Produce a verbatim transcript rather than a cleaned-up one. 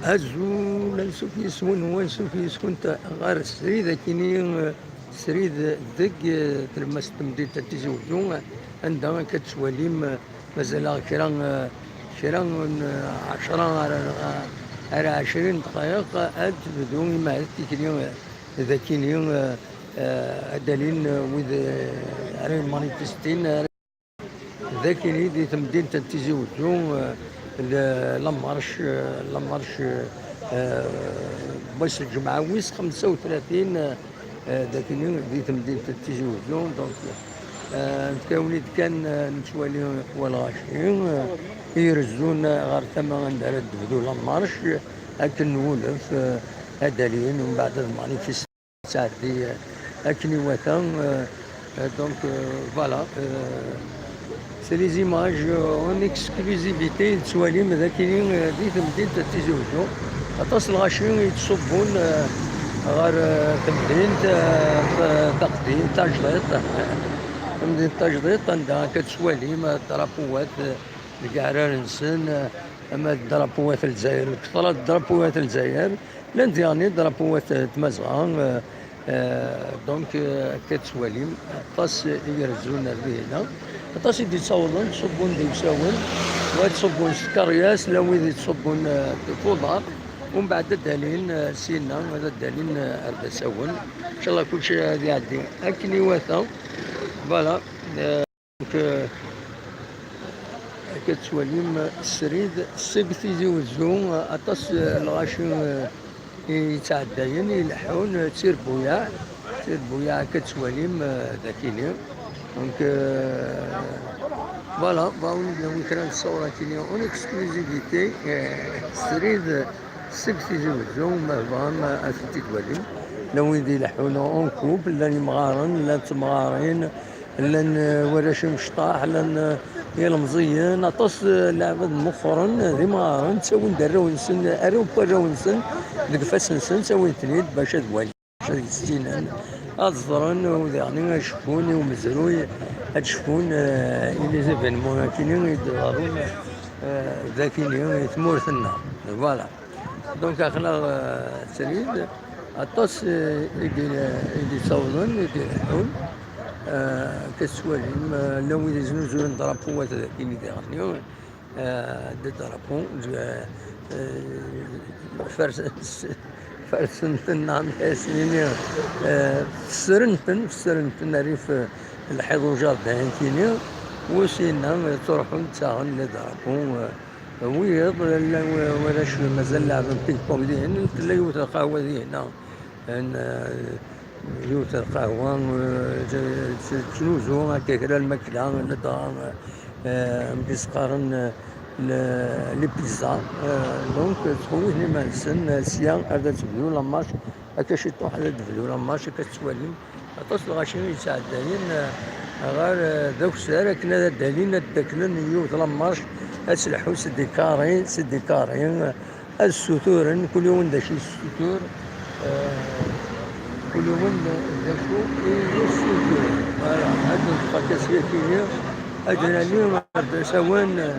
Azul, ansuf yes-wen, ansuf yes-kent ɣer srid akini, srid deg, eh, tlemmast n temdint n Tizi Wezzu, anda akka tettwalim, eh, mazal-aɣ kra, eh, kra n, eh, ɛecra ar, ar ɛecrin dqayeq ad tebdu imahat tikli, eh, dakini, eh, eh, ad d-alin, eh, wid, eh, ara yemmanifistin, eh, Dakini di temdint n Tizi Wezzu, eh, la, la marche, eh, la marche, eh, n wass n lǧemɛa wis xemsa u tlatin, eh, dakini di temdint n Tizi Wezzu. Donc, eh, nettkawin-d kan, eh, nettwali lɣaci, eh, irezzun ɣer tama anda ara d-tebdu la marche, akken nwulef, eh, ad d-alin, umbeɛd ad manifestin. Ttɛeddi, eh, akken iwata, eh, eh, donc, eh, voilà, eh, c'est les images, eh, en exclusivité, tettwalim d akini, eh, di temdint n Tizi Wezzu. Aṭas n lɣaci i yettṣubbun, eh, ɣer, eh, temdint, eh, t-, taqdimt, tajdiṭ. Temdint tajdiṭ, anda akka tettwalim, eh, drapuwat, eh, deg iɛrar-nsen, eh, ama d drapuwat n Lezzayer, deg ṭṭrad drapuwat n Lezzayer, llan diɣen drapuwat n Tmazɣa, eh, eh, donc, eh, akka tettwalim, aṭas i irezzun ar dihina, aṭas i d-yettawḍen, ttṣubbun d iwsawen, wa ttṣubbun s tkeryas, llan wid yettṣubbun, eh, f uḍar, umbeɛd ad d-alin, eh, syenna, ad d-alin, eh, ar d asawen. Incallah kulci ad iɛeddi akken iwata. Voilà. Eh, Donc, eh, akka tettwalim srid seg Tizi Wezzu, aṭas, eh, lɣaci, eh, i yettɛeddayen, ileḥḥun, eh, d tirbuyaɛ, tirbuyaɛ akka tettwalim, eh, dakini. Donc, eh, voilà, ba wen-id-nawi kra n ṣṣawṛa-kini en exclusivité, eh, srid seg Tizi Wezzu, ma tebɣam ad tent-id-twalim. Llan wid ileḥḥun en couple, llan imɣaren, llan temɣarin, llan, eh, warrac imecṭaḥ, llan, eh, ilemẓiyen, aṭas, eh, n lɛebad meqqren, eh, d imɣaren, ttawin-d arraw-nsen, arraw n warraw-nsen deg ifassen-nsen, ttawin-ten-id bac ad walin, bac ad issinen, ad ẓren, u diɣen ad cfun i umezruy, ad cfun, eh, i les événements akini i d-iḍerrun, eh, dakini i tmurt-nneɣ. Voilà. Donc, aql-aɣ, eh, srid, aṭas, eh, i d-, i d-yettawḍen, i d-ileḥḥun. Eh, akka tettwalim, eh, llan wid yeznuzuyen drapuwat dakini diɣen, eh, des drapeaux, eh, eh, fers-, fersen-ten, neɣ amek ara s-nini, eh, fesren-ten, fesren-ten rrif, eh, lḥiḍ ujardin kini, u syenna, eh, ttruḥun ttaɣen les drapeaux, eh, Wiyaḍ, llan wa-, warrac mazal leɛben ping-pong dihin, tella yiwet n lqahwa dihin, n, eh, yiwet n lqahwa, eh, t-, t-, tettnuzu akka kra n lmakla, ladɣa, eh, amek i s-qqaren, eh, le-, les pizzas. Eh, donc, ttxewwiten iman-nsen, eh, sya ar d ad tebdu la marche, akka ciṭuḥ ad d-tebdu la marche, akka tettwalim. Aṭas n lɣaci i yettɛeddayen, eh, ɣer, eh, d akessar akken ad d-alin, ad d-aklen yiwet la marche, ad tleḥḥu s des carrés, s des carrés, eh, ad ssuturen, kul yiwen d acu yessutur, eh, kul yiwen d acu i yessutur. Voilà, ad neṭṭef akka syakini, ad nali ɣer d asawen, eh,